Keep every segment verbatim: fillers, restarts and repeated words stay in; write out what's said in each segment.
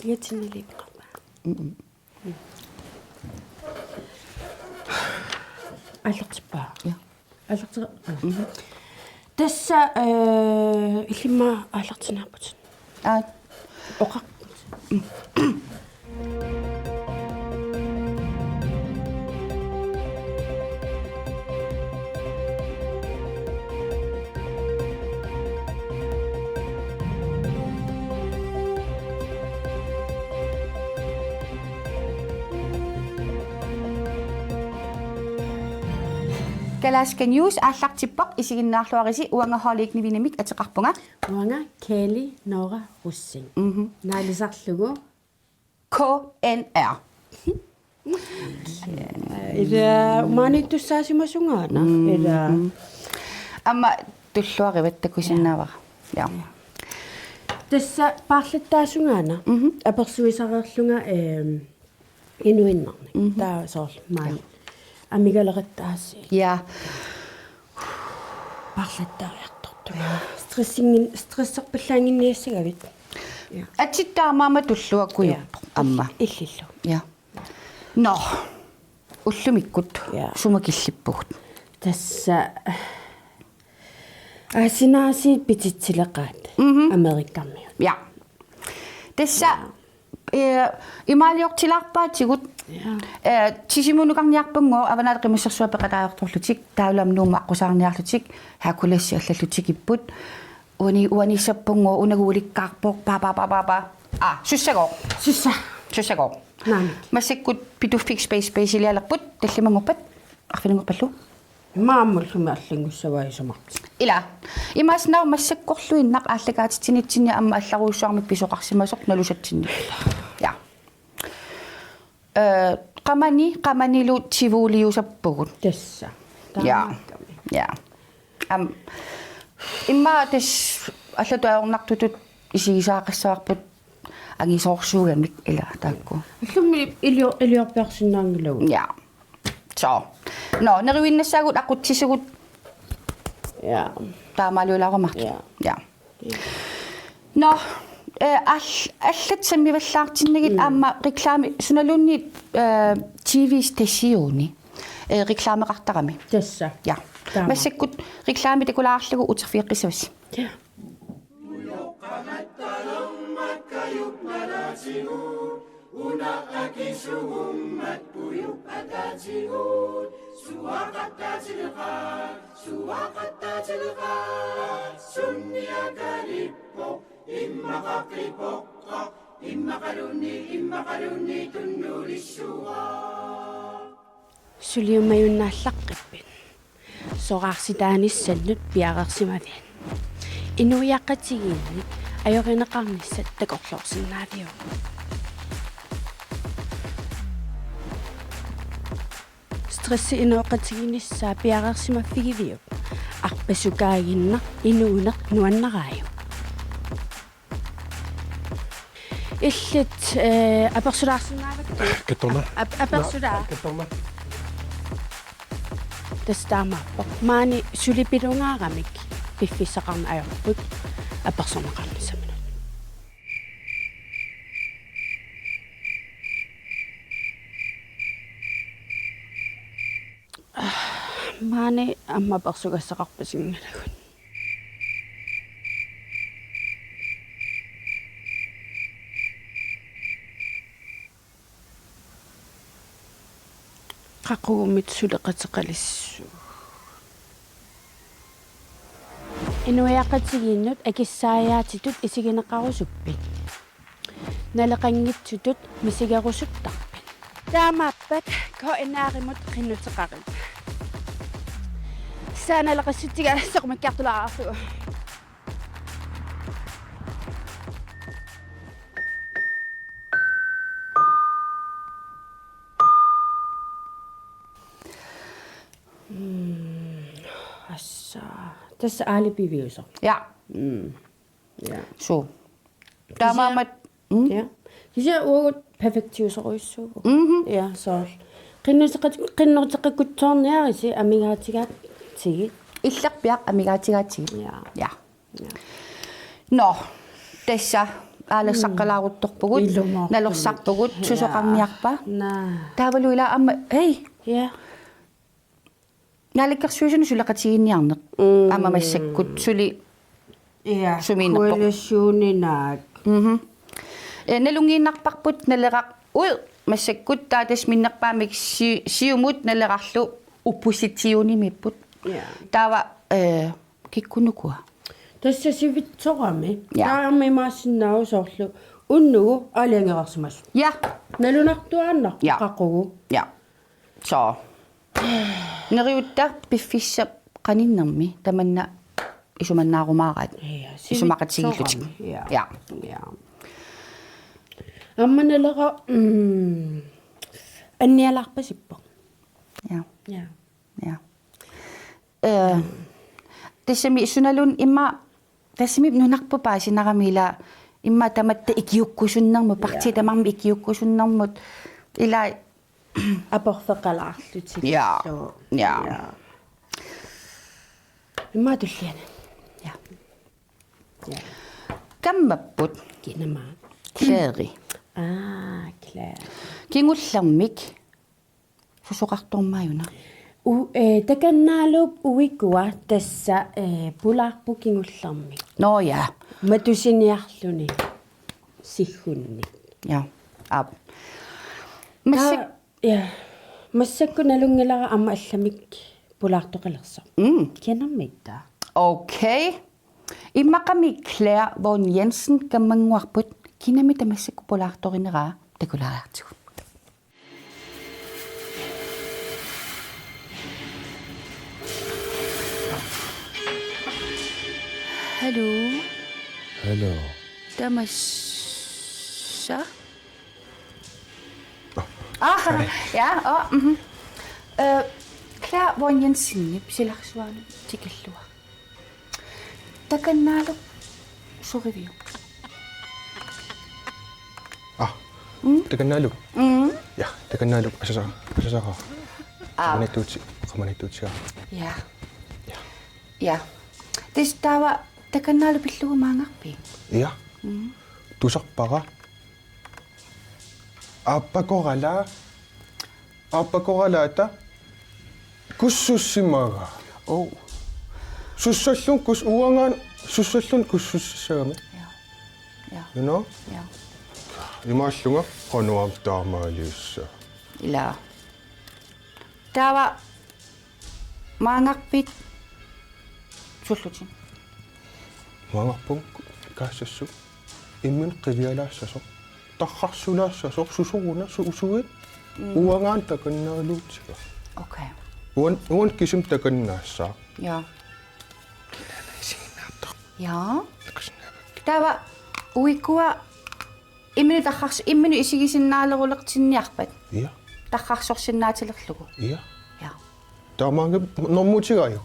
Ingatsinniliippara. Mm-mm. Aallartippara. Ja. Aallarti-, mhm. Tassa, eh, illimmi aallartinniarputit. Aa. Oqarputit. Kalaallit News aallartippoq, isiginnaarluarisi, uanga Holly Nivinimik ateqarpunga. Uanga Kelly Nora Rosing. Mhm. Naalisarlugu K N R. Ila maaniittussaasimasungaana. Mm. Ila. Aamma tulluarivat takusinnaavara. Ja. Tassa paarlattaasungaana. Mhm. Apersuisareerlunga, ehm, inuinnarnik. Mhm. Taava soorlu maani. Ja. Amigalerattaasii. Ja. Paarlattariartortut. Stressingin-, stresserpallaannginniassagavit. Ja. Atit taamaammat tulluakkujuppoq. Ja. Aamma. Illillu. Ja. Nå. Ullumikkut. Ja. Sumut killippugut? Tassa, eh, aasinaasiit pititsileqaat. Mhm. Amerikamiut. Ja. Tassa, ja, eh, imaaliortilaarpaatigut, ja, eh, Sisimiunukarniarpunngooq, Avannaata Qimussersuaq peqataajartorlutik, taavalu aamma Nuummut aqqusaarniarlutik, Herkulessi allallu tikipput. Uani-, uaniissappunngooq, una ulikkaarpoq, pa, pa, pa, pa, pa. Aa, sussagooq. Sussa. Sussagooq. Naamik. Massakkut Pituffik Space Base-ilialerput, tallimanngorpat, arfininngorpallu? Imaammullu allanngussavat isumaqarputit. Ila. Imaassinnaavoq massakkorluinnaq aallakaatitsinitsinni aamma allarujussuarmik pisoqarsimasoq nalusatsinni. Ja. Eh, qamani, qamanilu Tivoliusappugut. Tassa. Ja. Taamaakkami. Ja. Aamma, immaqa tassa allatut ajornartutut isigisaaqassavarput angisoorsuugamik ila taakku. Ullumi ilio-, iliorpiarsinnaanngilagut. Ja. Så. Nå, neriuinnassaagut aqutsisugut. Ja. Taamaaluilaarumaartut. Ja. Ja. Nå, eh, all-, allat sammivallaartinnagit. Mm. Aamma reklame sunaluunniit, eh, T V-stationi, eh, reklameqartarami. Tassa. Ja. Taama. Massakkut reklame takulaarlugu uterfigeqqissavassi. Ja. Una akisuummat pujup ataatigut, suaqattaatileqaat, suaqattaatileqaat, sunniakalippoq, immaqaqqipoqqaq, immaqaluunniit, immaqaluunniit tunnuulissuaq. Suliummajunnaallaqqippiuk? Soraarsitaanissannut piareersimaviat. Inuiaqatigiinni ajorineqarnissat takorloorsinnaaviuk? Stressi inooqatiginissaa piareersimaffigiviuk? Arpasukaaginnaq inuuneq nuannaraajuk? Illit, eh, apersulaarsinnaavakkit? Kattorna. Ap-, apersulaa-. Kattorna. Tassa taamaappoq. Maani suli pilungaaramik piffissaqarneq ajorput apersorneqarnissaminut. Maani aamma apersugassaqarpasinngilagut. Qaqugumut suleqateqalissuugut. Inuiaqatigiinnut akissaajaatitut isigineqarusuppit? Naleqanngitsutut misigerusuttarpit? Taamaappat K N R-imut qinnuteqarit. Saanalaqassutsiga soqumikkiartulaarlugu. Mm, assa. Tassa aali piviusoq. Ja. Mm. Ja. Suu. Taamaammat. Mm. Ja. Kisianni uagut perfektiusorujussuuvugut. Mhm. Ja, soorlu. Qinnuteqat-, qinnuteqakkutsoorniarisi amigaatigaatigit. Illerpiaq amigaatigaatigit. Ja. Ja. Ja. Nå, tassa aalersaqqalaaruttorpugut, ilumoortumik, nalorsarpugut, ja, susoqarniarpa? Naa. Taavalu ila aamma, hej. Ja. Naalakkersuisunut suleqatigiinniarneq. Mm. Aamma massakkut suli, ja, sumiinnerpoq. Koalitioninaak. Mhm. Eh, nalunngiinnarparput Naleraq uid massakkut taava tassa minnerpaamik Si-, Siumut Nalerarlu oppositionimiipput. Ja. Taava, eh, kikkunnukua. Tassa sivitsorami. Ja. Taava imaassinnaavoq soorlu unnugu aalajangereersimallugu. Ja. Nalunartuaannarpoq, ja, qaqugu. Ja. So. Neriuttaaq piffissap qaninnermi tamanna isumannaarumaaraat. Ja, isumaqatigiillutik. Sivitsorami. Ja. Ja. Ja. Aamma Naleraq, mm, annialaarpasippoq. Ja. Ja. Ja. Eh, tassami sunaluunniit immaqa, tassami nunarput paasinarami ila immaqa tamatta ikiuukkusunnermut, ja, partiit tamarmik ikiuukkusunnermut ila aporfeqalaarlutillu. Ja. Ja. Ja. Immaqa tulliani. Ja. Ja. Kammapput. Kinama? Claire. Aa, Claire. Kingullermik susoqartormaajuna. U-, eh, Takannaaluup uikua tassa, eh, pulaarpoq kingullermik. Nå ja. Matusiniarluni siggunnik. Ja. Aap. Massak-, ta-, ja. Massakkut nalunngilara aamma allamik pulaartoqalersoq. Mm. Kinammitta. Okay. Immaqami Claire Vaughn Jensen kammannguarput, kinami tamassakku pulaartorineraa, takulaariartigu. Hallo. Hallo. Tamassa? Ah, ja, oh, mhm. Eh, Claire Vaughn Jensenip silarsuanut tikillugu. Takannaalu soriviuk? Ah, mm? Takannaalu? Mm. Ja, Takannaalu asasa-, asasara. Ah. Qamanittuutsi-, qamanittuutsiga. Ja. Ja. Ja. Tassa taava Takannaalu pillugu maangarpiuk? Ja. Mm. Tusarpara. Aappakorala. Aappakoralaata. Kussussimaga. Oh. Sussallun kus-, uangaana sussallun kussussissagami. Ja. Ja. You know? Ja. Imaallunga qanuam taamaaliussa. Ila. Taava maangarpit suullutit? Maangarpunga kaassassuk. Imminut qivialaassasoq. Tarrarsuulaassasoq, susoruna, su-, usuit. Mm. Uangaana takannaaluutiga. Okay. Uan-, uani kisimi takannaassaaq. Ja. Isiginnaartoq. Ja. Taava uikua imminut tarrars-, imminut isigisinnaalerulernikuulersinniarpat? Ja. Tarrarsorsinnaatilerlugu? Ja. Ja. Taamaanngilaq normuutigaajuk?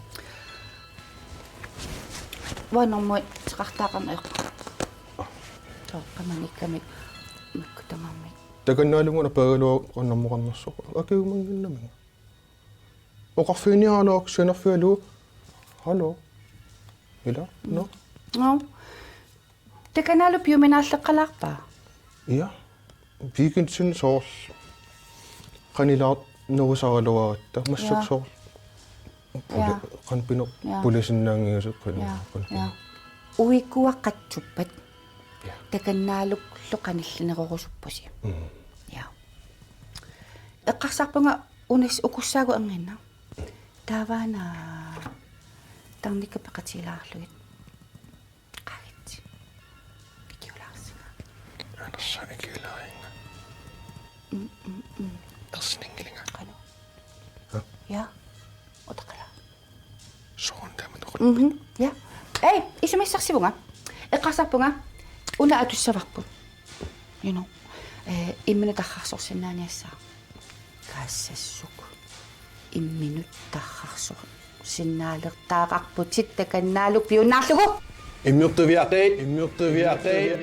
Uanga normuuteqartariaqarneq ajorpara. Sooq, qamaniikkamik makku tamarmik. Takannaalunga una paagaluarukkit normukarnersoq. Akiumanginnaminnga. Oqarfiginiaraluarukku sianerfigalugu. Hallo. Ila? Nå? Nå. Takannaalu piuminaalleqqalaarpa? Ja. Weekendimi soorlu qanilaarnerusaraluaratta. Massakkut, ja, soorlu. Puli-, ja, qanpino-, ja, pulisinnaanngiusut qan-, ja, qanpino-. Ja. Uikua qatsuppat. Ja. Takannaalullu qanillinerorusuppusi. Mm. Ja. Eqqarsarpunga unis ukussaagut anginna. Taavaana tarnikkut peqatigilaarlugit. Qaagit. Ikiulaarsinga. Anersa ikiulaarinnga. Mm, mm, mm. Ersinngilinga. Qanoq? Ha? Ja. Utaqqilaarpoq. Soorunami toqut. Mhm. Ja. Ei, isumaqarpunga. Eqqarsarpunga. Una atussavarput. You know. Eh, imminut tarrarsorsinnaaniassaaq. Kaassassuk. Imminut tarrarsorsinnaalertaaqarputit Takannaalu piunnaarlugu. Immiortuviaqit, immiortuviaqit.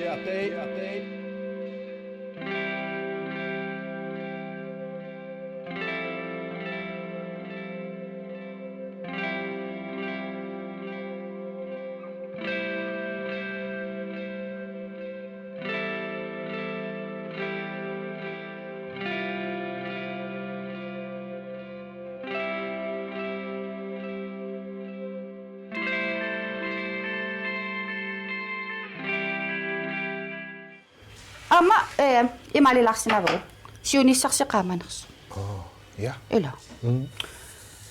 Aamma, eh, imaalilaarsinnaavoq. Siunissarsi qaamanersoq. Oh, ja. Ila. Mm.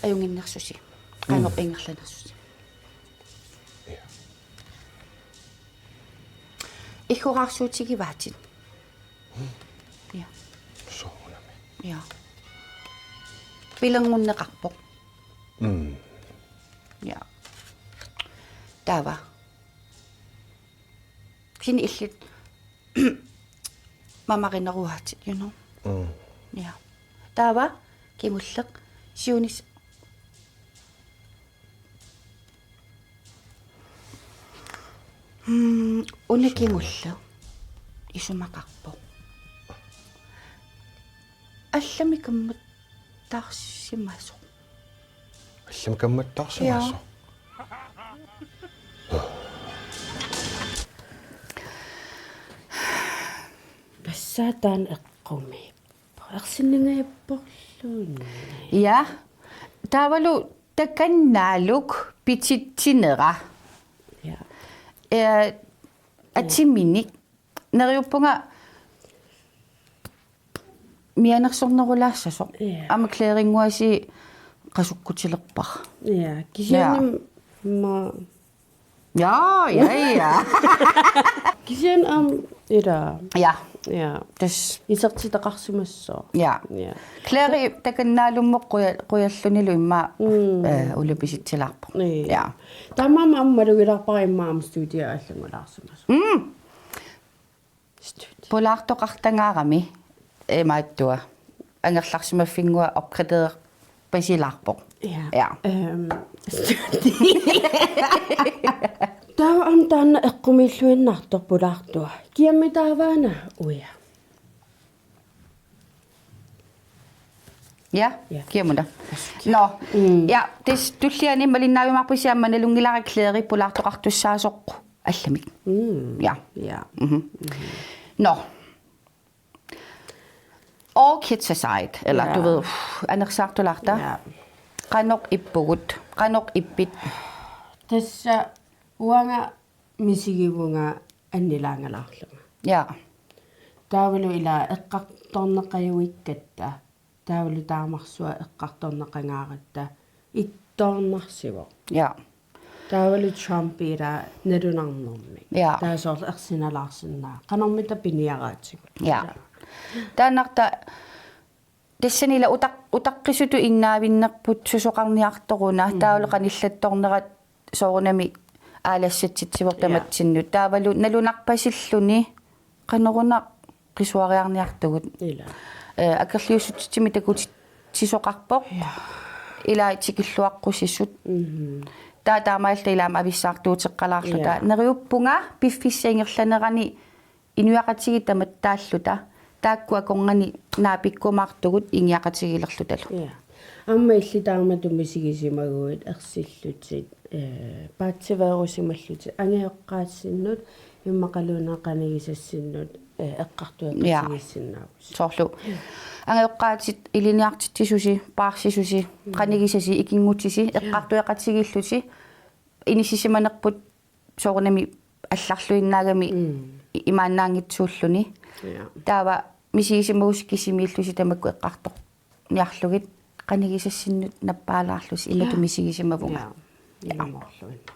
Ajunnginnersusi. Qanoq ingerlanersusi. Ja. Iggoraarsuutigivaatit. Ja. Soorunami. Ja. Pilerngunneqarpoq. Mm. Ja. Taava. Kisianni illit mamarineruaatit, you know. Mm. Ja. Taava kingulleq siunis-, mm, una kingulleq isumaqarpoq. Allamik kammattaarsimasoq. Allamik kammattaarsimasoq. Ja. Tassa taanna eqqumiippoq. Ersinningajapporluunniit. Ja. Taavalu takannaaluk pititsinera. Ja. Eh, atiminik neriuppunga mianersornerulaassasoq. Ja. Aamma Claire-innguasi qasukkutilerpara. Ja, kisianni ma- Ja, ja, ja. Kisianni aamma ila. Ja. Ja. Tassa. Isertitaqarsimassooq. Ja. Ja. Claire takannaalummik quja-, qujallunilu immaqa, mm, eh, ulapisitsilaarpoq. Ja. Ja. Taamaammat aamma malugilaarpara immaqa aamma studio allanngulaarsimasoq. Mm. Pulaartoqartangaarami imaattua. Angerlarsimaffinngua opgraderpasilaarpoq. Ja. Ja. Ehm. Taava aamma taanna eqqumiilluinnartoq pulaartua. Kiammi taavaana uja? Ja, ja. Kiamuna. Nå, mm, ja, tassa tulliani malinnaavimaarpusi aamma nalunngilara Claire pulaartoqartussaasoq allamik. Mm. Ja. Ja. Mhm. Mhm. Nå. All kids aside, eller, ja, du ved, anersaartulaarta. Ja. Qanoq ippugut, qanoq ippit? Tassa uanga misigivunga annilaangalaarlunga. Ja. Taavalu ila eqqartorneqajuikkatta. Taavalu taamarsuaq eqqartorneqangaaratta ittoornarsivoq. Ja. Taavalu Trump ila nalunarnermik. Ja. Taava soorlu ersinalaarsinnaa. Qanormita piniaraatigut. Ja. Taannarta tassani ila utaq-, utaqqisutut innaavinnerput susoqarniartoruna. Mm. Taavalu qanillattornerat soorunami aalassatsitsivoq, ja, tamatsinnut. Taavalu nalunarpasilluni qanoruna qisuariarniartugut. Ila. Eh, akerliussutitsimik takutitsisoqarpoq. Ja. Ila tikilluaqqusisut. Mhm. Taava taamaalilluta ilaama avissaartuuteqqalaarluta. Ja. Neriuppunga piffissap ingerlanerani inuiaqatigiit tamattaalluta. Taakku akornanni naapikkumaartugut ingiaqatigiilerlutalu. Ja. Aamma illit taamatut misigisimaguit ersillutit, eh, paatsiveerusimallutit angajoqqaatsinnut immaqaluunniit qanigisassinnut, eh, eqqartueqatigiissinnaavusi. Ja. Soorlu. Angajoqqaatit ilinniartitsisusi, paarsisusi, mm, qanigisasi, ikinngutisi, ja, eqqartueqatigiillusi, inissisimanerput soorunami allarluinnaagami, mm, i-, imaannaanngitsuulluni. Ja. Taava misigisimagussi kisimiillusi tamakku eqqartorniarlugit qanigisassinnut nappaalaarlusi imatut, ja, misigisimavunga. Ja. Ja. Ilumoorluinnaq.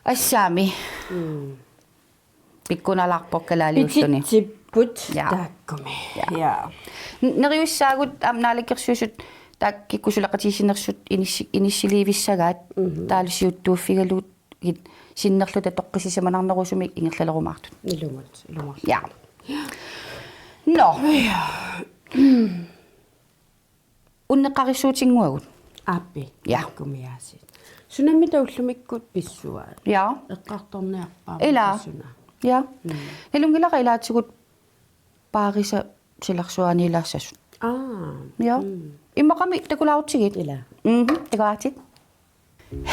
Assaami. Mm. Pikkunalaarpoq kalaaliulluni. Pititsipput, ja, taakkumi. Ja. Ja. N-, neriussaagut aamma Naalakkersuisut taakku kikkut suleqatigiissinersut inissi-, inissiliivissagaat, mhm, taavalu siuttuuffigalugit sinnerluta toqqissisimanarnerusumik ingerlalerumaartut. Ilumut, ilumut. Ja. Nå. Ja. Unneqqarissuutinnguagut. Aappi. Ja. Kumiaasiit. Sunammita ullumikkut pissuaat? Ja. Eqqartorniarpaamik, ila, suna? Ja. Mm. Nalunngilara ilaatigut paarisa silarsuaaniilaassasut. Aa. Ja. Mm. Immaqami takulaarutsigit. Ila. Mhm, takuaatit.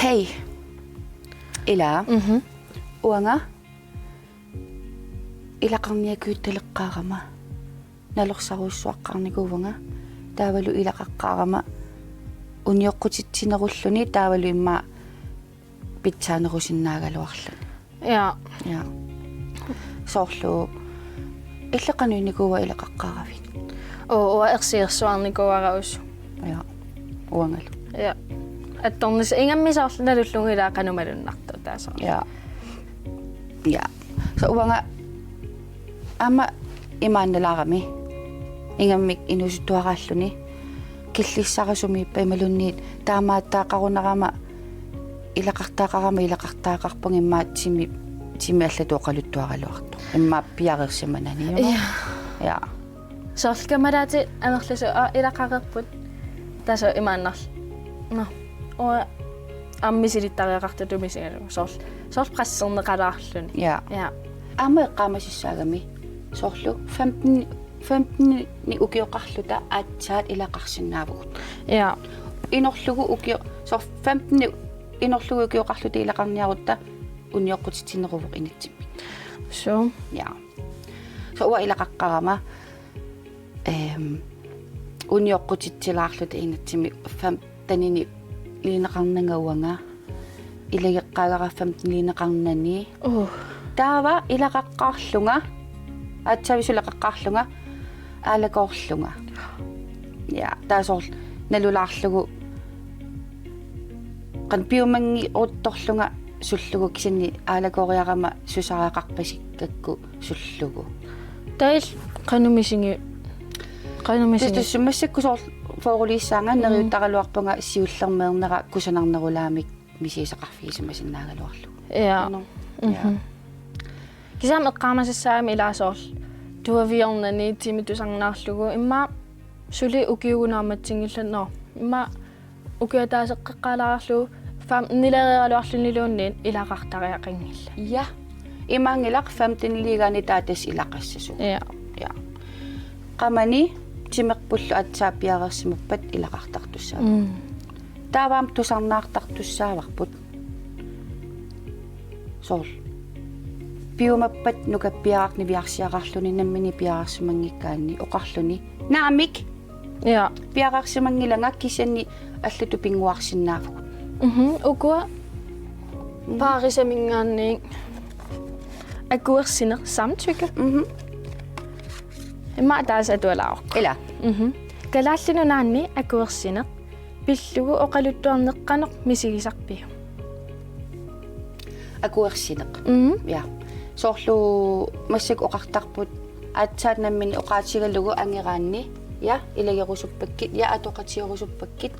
Hej. Ila. Mhm. Uanga ilaqarniakuuttaleqqaarama nalorsarujussuaqqaarnikuuvunga, taavalu ilaqaqqaarama unioqqutitsinerulluni taavalu immaqa pitsaanerusinnaagaluarluni. Ja. Ja. Soorlu Illit qanoq inikuua ilaqaqqaaravit? Oo, uanga ersigersuarnikuuara usu. Ja. Uangalu. Ja. Attornissaq ingammik soorlu nalullugu ilaa qanoq malunnartoq taava soorlu. Ja. Ja. Så uanga aamma imaannalaarami. Ingammik inuusuttuaraalluni. Killissara sumiippa imaluunniit taamaattaqarunarama ilaqartaqarama ilaqartaqarpunga immaqa timi, timi allatut oqaluttuaraluartoq. Immaqa piareersimanani, you know? Ja. Ja. Soorlu kammalaati amerlasoorput, aa, ilaqareerput. Tassa imaannarli. Nå. Uanga aamma misilittariaqartutut misigalugu. Soorlu, soorlu presserneqalaarluni. Ja. Ja. Aamma eqqaamasassaagami. Soorlu femten femten-nik ukioqarluta aatsaat ilaqarsinnaavugut. Ja. Inorlugu ukio-, så femten-nik inorlugu ukioqarluta ilaqarniarutta unioqqutitsineruvoq inatsimmik. Så. Ja. Så uanga ilaqaqqaarama, ehm, unioqqutitsilaarluta inatsimmik femten-inik lineqarnanga uanga. Ilageqqaagara femten lineqarnani. Uh. Taava ilaqaqqaarlunga, aatsaat ilaqaqqaarlunga, aalakoorlunga. Ja, taava soorlu nalulaarlugu qanoq piumanngiuttorlunga sullugu kisianni aalakooriarama susariaqarpasikkakku sullugu. Taava qanoq misigi-, qanoq misigi-. Tassa massakkut soorlu foorulissagaanga, mm, neriuttaraluarpunga siullermeernera kusanarnerulaamik misigisaqarfigisimasinnaagaluarlugu. Ja. Nå. Ja. Mhm. Kisianni eqqaamasassaagami ilaa soorlu tuaviornani timi tusarnaarlugu immaqa suli ukiugunarmat tingillat, nå. Immaqa ukiataaseqqeqqaalaarlugu femten-ilereeraluarluniluunniit ilaqartariaqanngillat. Ja. Imaanngilaq femten-iliigaanni taava tassa ilaqassasugut. Ja. Ja. Qamani timerpullu aatsaat piareersimappat ilaqartartussaavarput. Mm. Taava aamma tusarnaartartussaavarput. Soorlu. Piumappat nukappiaraq niviarsiaqarluni nammineq piareersimanngikkaanni oqarluni. Naamik. Ja. Piareersimanngilanga kisianni allatut pinnguarsinnaavugut. Mhm, ukua. Mhm. Paarisaminngaanniit akuersineq samtykke. Mhm. Immaqa taava atualaaruk. Ila. Mhm. Kalaallit Nunaanni akuersineq pillugu oqaluttuarneq qanoq misigisarpiuk? Akuersineq. Mhm. Ja. Soorlu massakkut oqartarput aatsaat nammineq oqaatigalugu angeraanni. Ja, ilagerusuppakkit, ja, atoqatigerusuppakkit.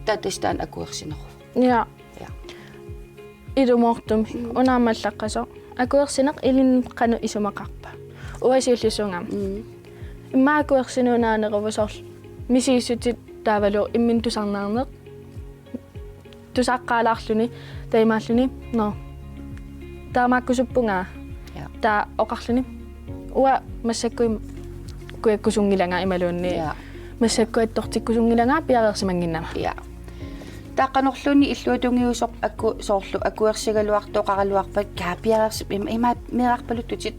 Taava tassa taanna akuersineruvoq. Ja. Ja. Ilumoortumik. Mm. Una aamma allaqqasoq. Akuersineq ilinnut qanoq isumaqarpa? Uanga siulliullunga. Mm. Immaqa akuersineq unaaneruvoq soorlu. Misigissutit taavalu imminut tusarnaarneq. Tusaqqaalaarluni, taimaalluni. Nå. Taamaakkusuppunga. Ja. Taava oqarluni. Uanga massakkut im-, kujakkusunngilanga imaluunniit. Ja. Massakkut attortikkusunnginnama piareersimannginnama. Ja. Taava qanorluunniit illuatungiusoq aku-, soorlu akuersigaluartoqaraluarpat kaa piareersi-, im-, imaat meerarpaluttutit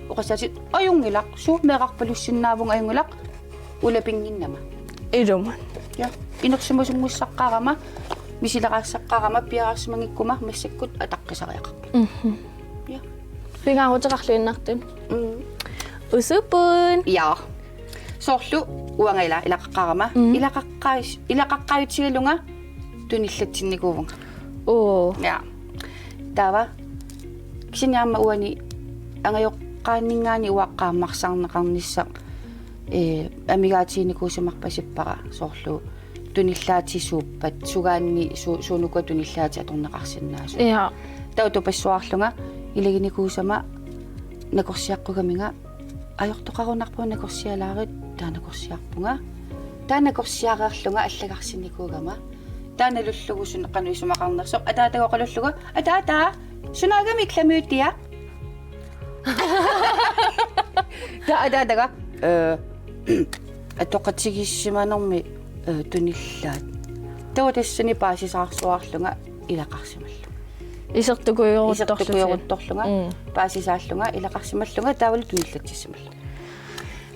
oqassaatit ajunngilaq, suut meerarpalussinnaavunga ajunngilaq ulapinnginnama. Ilumut. Ja. Inersimasunngussaqarama, misileraassaqqaarama piareersimanngikkuma massakkut ataqqisariaqarput. Mhm. Ja. Pingaaruteqarluinnartut. Mm. Usupput. Ja. Soorlu uanga ila-, ilaqaqqaarama. Mm. Ilaqaqqaas-, ilaqaqqaavitigalunga tunillatsinnikuuvunga. Oo. Ja. Taava. Kisianni aamma uani angajoqqaanninngaanniit uaqqaammarsarneqarnissaq, ee, amigaatiginikuusimarpasippara soorlu tunillaatisuuppat, sugaanni su-, suunukua tunillaatit atorneqarsinnaasut. Ja. Taava tupassuarlunga ilaginikuusama nakorsiaqqugaminga ajortoqarunarpunga nakorsialaarit, taava nakorsiarpunga. Taava nakorsiareerlunga allagarsinnikuugama. Taava nalullugu suna qanoq isumaqarnersoq. Ataataga oqalullugu. Ataata, sunaagami klamydia? Taava ataataga, øh, atoqatigiissimanermi, øh, tunillaat. Taava tassani paasisaarsuarlunga ilaqarsimallunga. Isertukujoruttorlutit. Isertukujoruttorlunga. Mm. Paasisaallunga, ilaqarsimallunga, taavalu tunillatsissimallunga.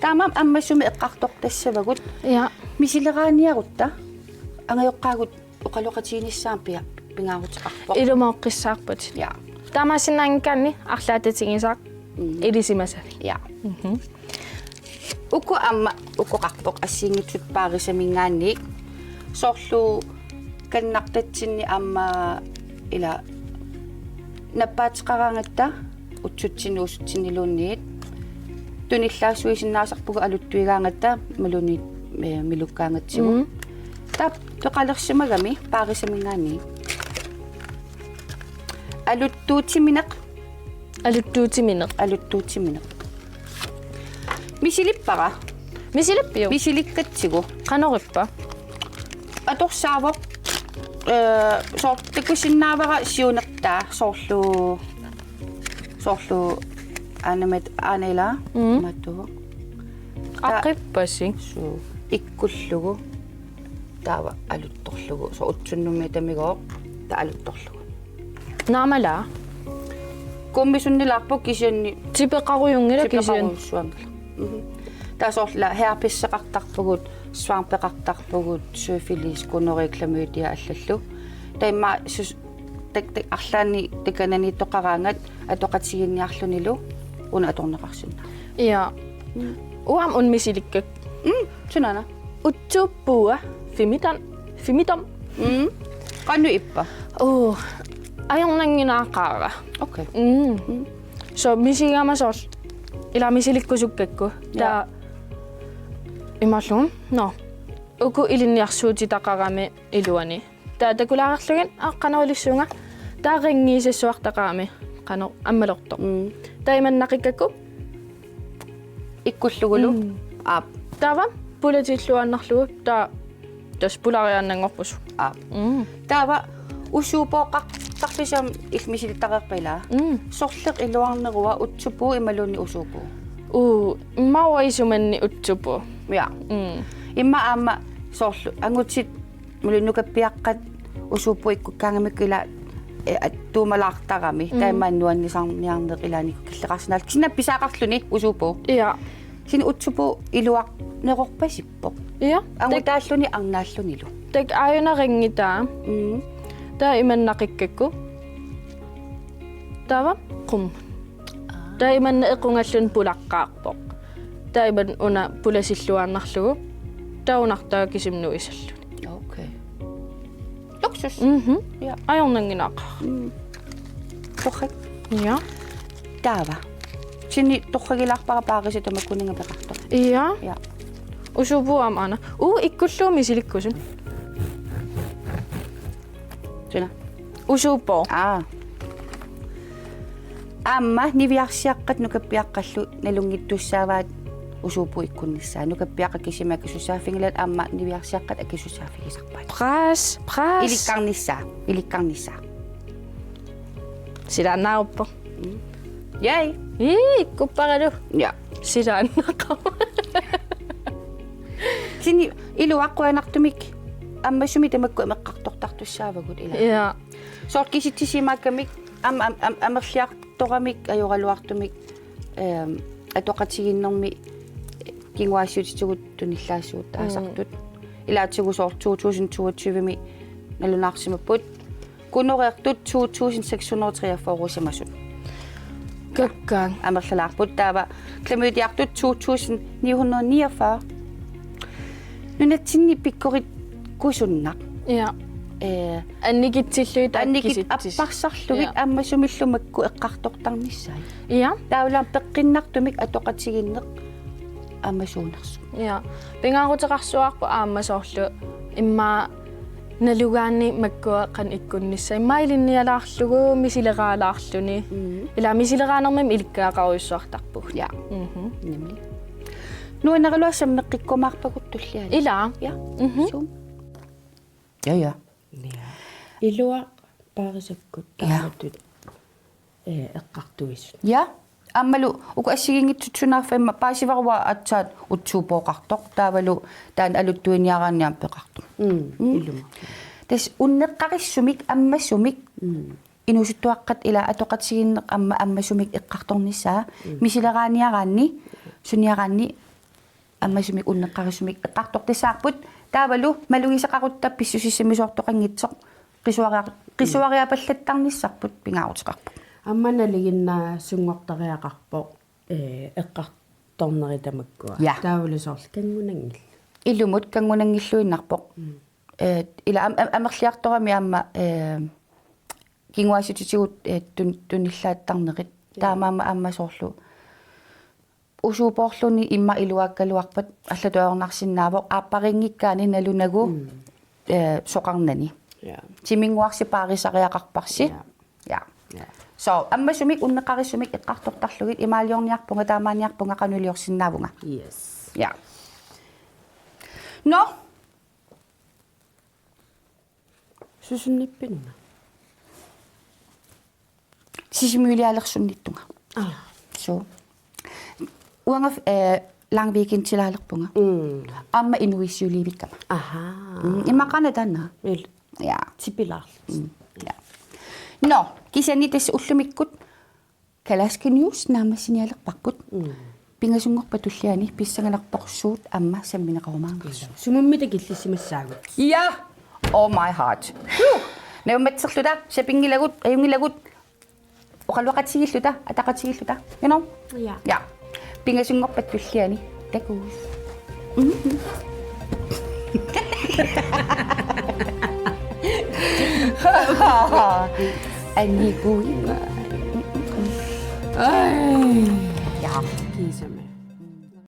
Taamaammat ammasumik eqqartortassavagut. Ja. Misileraaniarutta angajoqqaagut oqaloqatiginissaat pia-, pingaaruteqarpoq. Ilumooqqissaarput. Ja. Taamaassinnaanngikkaanni arlaatigisaq Mm. Ilisimasavit. Ja. Mhm. Uku aamma ukoqarpoq assigiinngitsut paarisaminngaanniit soorlu kannartatsinni aamma ila nappaateqaraangatta utsutsinni uusutsinniluunniit tunillaassuisinnaasarpugut aluttuigaangatta imaluunniit, eh, milukkaangatsigu. Mm. Taava peqalersimagami paarisaminngaanniit. Aluttuutimineq. Aluttuutimineq. Aluttuutimineq. Misilippara. Misilippiuk? Misilikkatsigu. Qanorippa? Atorsaavoq, eh, soor-, takusinnaavara siunertaa soorlu, soorlu aanamat-, aanaila. Mm. Matu. Aa. Aqippasi. Suu. Ikkullugu. Taava aluttorlugu. Soorlu utsunnummi tamigooq. Taava aluttorlugu. Naamala. Kummisunnilaarpoq kisianni. Tipeqarujunngilaq kisianni. Tipeqarujussuanngilaq. Mhm. Taava soorlu herpesseqartarpugut, svampeqartarpugut, syfilis, gonorrhea, klamydia allallu. Taava immaqa sus-, tak-, tak-, arlaanni takananiittoqaraangat atoqatigiinniarlunilu una atorneqarsinnaavoq. Ja. Mm. Uanga una misilikkakku. Mm, sunaana. Utsuuppua, fimitam, fimitam. Mm. Qanoq ippa? Uu, ajornannginnaaqaara. Okay. Mm. Mm. Soorlu misigama soorlu. Ila misilikkusukkakku. Ja. Taava imaluunniit. Nå. Uku ilinniarsuutitaqarami iluani. Taava takulaarlugit, aa, qanoq ilissuunga. Taava ringiisassuartaqarami. Qanoq ammalortoq. Mm. Taava imannaqikkakku. Ikkullugulu. Mm. Aap. Taava pulatilluaannarlugu. Taava tassa pulariaannanngorpusi. Aap. Mm. Taava usuupooqartarlusi aamma illit misilittareerpat ilaa. Mm. Sorleq iluarnerua utsupuu imaluunniit usuupuu? Uu, immaqa isumanni utsupuu. Ja. Mm. Immaqa aamma soorlu angutit imaluunniit nukappiaqqat usuupugut ikkukkaangamikku ila, eh, at-, tuumalaartarami. Mm. Taava immaqa nuannisarniarneq ilaanni killeqarsinnaalluni. Kisianni pisaqarluni usuupuu. Ja. Kisianni utsupuu iluarnerorpasippoq. Ja. Angutaalluni arnaallunilu. Tak aajuna ringitaa. Mm. Taava imannaqikkakku. Taava qum. Taava imanna equngalluni pulaqqaarpoq. Taava imanna una pulasilluaannarlugu. Taava unartaa kisimi nuisalluni. Okay. Luksus. Mhm. Ja. Ajornannginnaaqaaq. Mm. Torrak. Ja. Taava. Kisianni torragilaarpara paarisat tamakkuninnga peqartoq. Ja. Ja. Usuupuu aamma aana. Uu, ikkullugu misilikkusunga. Suna? Usuuppoq. Aa. Aamma niviarsiaqqat nukappiaqqallu nalunngittussaavaat usuupuu ikkunnissaa. Nukappiaqqat kisimi akisussaaffigilaat aamma niviarsiaqqat akisussaaffigisarpaat. Pres, pres. Ilikkarnissaa, ilikkarnissaa. Silaannaaruppoq. Mm. Yay. Ii, ikkupparalu. Ja. Silaannaqaaq. Kisianni iluaquanartumik ammasumik tamakku aamma eqqartortartussaavagut ilaa. Ja. Soorlu kisitsisimaakkamik am-, am-, am-, amerliartoramik ajoraluartumik, ehm, atoqatigiinnermi kinguaassiuutitigut tunillaassuugut. Mm. Taasartut. Ilaatigut soorlu to tusind toogtyve-mi nalunaarsimapput. Gonorrheartut to tusind seks hundrede treogfyrre-simasut. Kakkaak. Amerlalaarput taava klamydiartut to tusind ni hundrede niogfyrre. Nunatsinni pikkorikkusunnaq. Ja. Eh, annikitsillugit taakku annikit kisitsis-. Apparsarlugit. Ja. Ammasumillu makku eqqartortarnissaat. Ja. Taavalu aamma peqqinnartumik atoqatigiinneq aamma suunersoq. Ja. Pingaaruteqarsuarput aamma soorlu immaqa nalugaanni makkua qanoq ikkunnissaat. Immaqa ilinnialaarlugu misileraalaarluni. Mm. Ila misileraanermik ilikkagaqarujussuartarpugut. Ja. Mhm. Nemlig. Nuannaraluaq sammeqqikkumaarpaguttullugit. Ila. Ja. Mhm. Suu. Ja, ja. Ja. Iluaq paarisakkut. Ja. Taamatut, eh, eqqartuisut. Ja. Aammalu uku assigiinngitsut sunaaffa immaqa paasivarua aatsaat utsuupooqartoq. Taavalu taanna aluttuiniaraanni aamma peqartoq. Mm, mm. Ilumut. Tassa unneqqarissumik ammasumik. Mm. Inuusuttuaqqat ila atoqatigiinneq aamma ammasumik eqqartornissaa. Mm. Misileraaniaraanni, suniaraanni ammasumik unneqqarissumik eqqartortassaarput. Taavalu malugisaqarutta pissusissamisoortoqanngitsoq. Qisuaria-, qisuariapallattarnissarput pingaaruteqarpoq. Aamma nalinginnaasunngortariaqarpoq, ee, eqqartornerit tamakkua. Ja. Taavalu soorlu kanngunanngillat. Ilumut kanngunanngilluinnarpoq. Mm. Ee, ila am-, am-, amerliartorami aamma, ee, kinguaassutitigut, ee, tun-, tunillaattarnerit. Ja. Taamaammat aamma soorlu usuupoorluni immaqa iluaakkaluarpat allatut ajornarsinnaavoq aappariinngikkaanni nalunagu, mm, ee, soqarnani. Ja. Timinnguarsi paarisariaqarparsi. Ja. Ja. Ja. So, ammasumik unneqqarissumik eqqartortarlugit imaaliorniarpunga, taamaanniarpunga, qanoq iliorsinnaavunga. Yes. Ja. Nå. Susunnippinna? Sisimiulialersunnittunga. Ah. So. Uanga, eh, lang weekendilaalerpunga. Mm. Aamma inuiatsiulivikkama. Aha. Mm, immaqa taanna. Il-, ja. Tipilaarlutik. Mm, ja. Nå, kisianni tassa ullumikkut Kalaska News naammassinialerparput. Mm. Pingasunngorpat tulliani pissanganartorsuut aamma sammineqarumaarnersoq. Sumummi takillissimassaagut. Ja! Oh my heart. Huh! Naammatserluta, sapinngilagut, ajunngilagut, oqaloqatigiilluta, ataqatigiilluta. You know? Ja. Ja. Pingasunngorpat tulliani. Takuss. Aniguima. Ai. Ja.